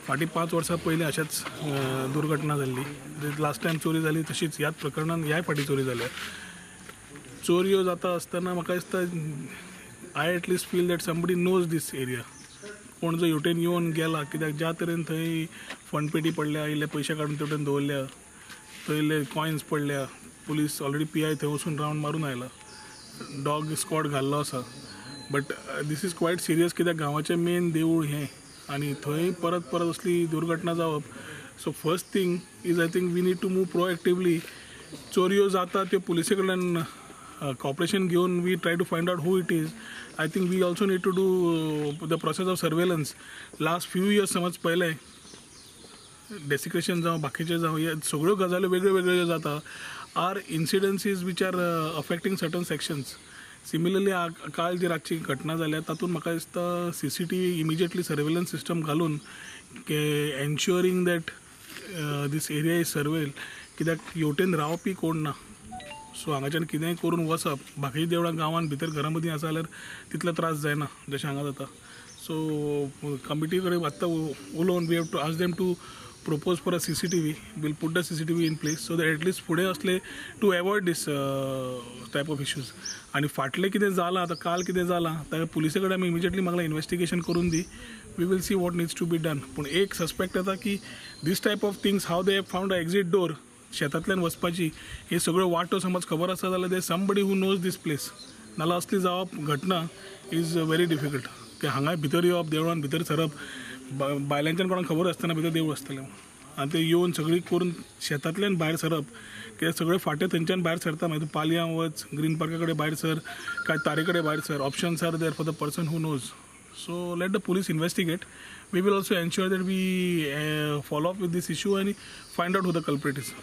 फाटीं 5 वर्सां पयलीं अशेंच दुर्घटना जाल्ली. लास्ट टायम चोरी जाली तशीच ह्याच प्रकरणान ह्याय फाटी चोरी जाल्या. चोरयो जाता आसतना म्हाका दिसता I at least feel that somebody knows this area. कोण जो हेवटेन येवन गेला, कित्याक ज्या तरेन थंय फंडपेटी पडल्या, इल्ले पयशे काडून तेवटेन दवरल्या, थंय इल्ले कॉयन्स पडल्या. पुलीस ऑलरेडी PI थंय वचून रावंड मारून आयला, डॉग स्क्वॉड घाल्लो आसा. But this is quite serious, कित्याक गांवाचें मेन देवूळ हें आनी थंय परत परत असली दुर्घटना जावप. So first thing is I think we need to move proactively. चोरयो जाता त्यो पुलिसे कडल्यान कॉपरेशन घेवन we try to find out who it is. I think we also need to do the process of surveillance. Last few years समज पळयलें desecration जावं बाकीचें जावं, हे सगळ्यो गजाल्यो वेगळ्यो वेगळ्यो जाता are incidences which are affecting certain sections. Similarly काल जी रातची घटना जाल्या तातूंत म्हाका दिसता CCTV immediately surveillance system घालून K ensuring that this area is surveil. कित्याक हेवटेन रावपी कोण ना, सो हांगाच्यान कितेंय करून वचप. बाकीच्या देवळां गांवांत भितर घरां मदीं आसा जाल्यार तितलो त्रास जायना जशें हांगा जाता. सो कमिटी कडेन आत्तां उलोवन we have to ask them to propose for a CCTV. We'll put the CCTV in place so that at least फुडें असले to avoid this type of issues. आनी फाटलें कितें जालां, आतां काल कितें जालां ताका पुलिसे कडेन आमी इमिजिएटली मागला इन्वेस्टिगेशन करून दी. We will see what needs to be done. पूण एक सस्पेक्ट येता की this type of things how they have found a exit door शेतांतल्यान वचपाची, हे सगळ्यो वाटो समज खबर आसा जाल्यार they somebody who knows this place. नाल्यार असली जावप घटना is very difficult. की हांगा भितर येवप, देवळान भितर सरप, बायलांच्यान कोणाक खबर आसतना भितर देवूळ आसतलें आनी ते येवन सगळी करून शेतांतल्यान भायर सरप, कित्याक सगळे फाटे थंयच्यान भायर सरता. मागीर तूं पालयां वच, ग्रीन पार्का कडेन भायर सर, काय तारे कडेन भायर sir. Options are there for the person who knows. So let the police investigate. We will also ensure that we follow up with this issue आनी find out who the culprit is.